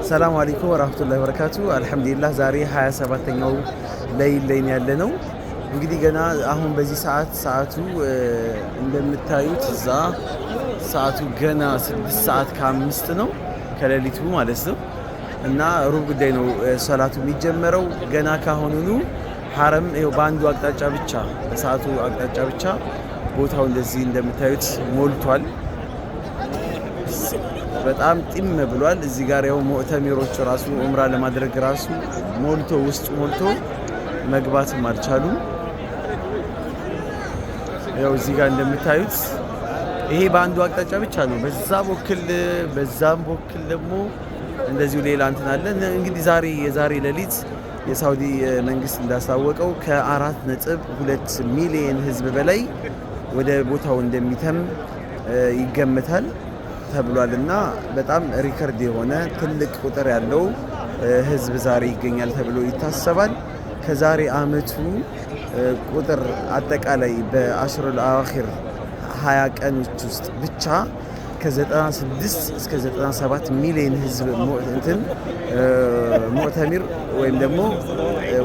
ሰላም አለይኩም ወራህመቱላሂ ወበረካቱ። አልሐምዱሊላህ ዛሬ 27ኛው ሌሊት ላይ ያለ ነው። እንግዲህ ገና አሁን በዚህ ሰዓት ሰዓቱ እንደምታዩት እዛ ሰዓቱ ገና 6 ሰዓት ከ5 ነው ከሌሊቱ ማለት ነው። እና ሩብ ጉዳይ ነው ሰላቱ የሚጀመረው። ገና ካሁኑኑ ሐረም ይኸው በአንዱ አቅጣጫ ብቻ፣ በሰዓቱ አቅጣጫ ብቻ ቦታው እንደዚህ እንደምታዩት ሞልቷል። በጣም ጢም ብሏል። እዚህ ጋር ያው ሙዕተሚሮቹ ራሱ ኡምራ ለማድረግ ራሱ ሞልቶ፣ ውስጡ ሞልቶ መግባትም አልቻሉም። ያው እዚህ ጋር እንደምታዩት ይሄ በአንዱ አቅጣጫ ብቻ ነው። በዛ በኩል በዛም በኩል ደግሞ እንደዚሁ ሌላ እንትን አለ። እንግዲህ ዛሬ የዛሬ ሌሊት የሳውዲ መንግስት እንዳስታወቀው ከ4.2 ሚሊየን ህዝብ በላይ ወደ ቦታው እንደሚተም ይገመታል ተብሏል። እና በጣም record የሆነ ትልቅ ቁጥር ያለው ህዝብ ዛሬ ይገኛል ተብሎ ይታሰባል። ከዛሬ አመቱ ቁጥር አጠቃላይ በአሽሩል አዋኺር 20 ቀኖች ውስጥ ብቻ ከ96 እስከ 97 ሚሊዮን ህዝብ እንትን ሙዕተሚር ወይም ደግሞ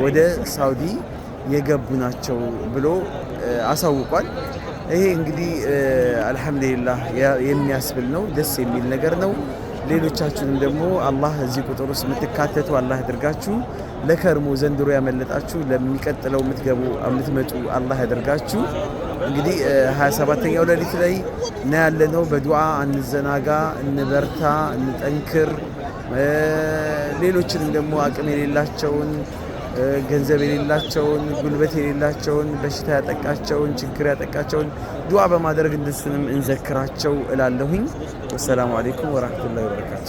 ወደ ሳውዲ የገቡ ናቸው ብሎ አሳውቋል። ይሄ እንግዲህ አልሐምዱሊላህ የሚያስብል ነው፣ ደስ የሚል ነገር ነው። ሌሎቻችሁንም ደግሞ አላህ እዚህ ቁጥር ውስጥ የምትካተቱ አላህ ያድርጋችሁ። ለከርሞ ዘንድሮ ያመለጣችሁ ለሚቀጥለው የምትገቡ የምትመጡ አላህ ያደርጋችሁ። እንግዲህ 27ኛው ሌሊት ላይ ነው ያለነው። በዱዓ አንዘናጋ፣ እንበርታ፣ እንጠንክር። ሌሎችንም ደግሞ አቅም የሌላቸውን፣ ገንዘብ የሌላቸውን፣ ጉልበት የሌላቸውን፣ በሽታ ያጠቃቸውን፣ ችግር ያጠቃቸውን ዱዓ በማድረግ እነሱንም እንዘክራቸው እላለሁኝ። ወሰላሙ አለይኩም ወራህመቱላሂ ወበረካቱ።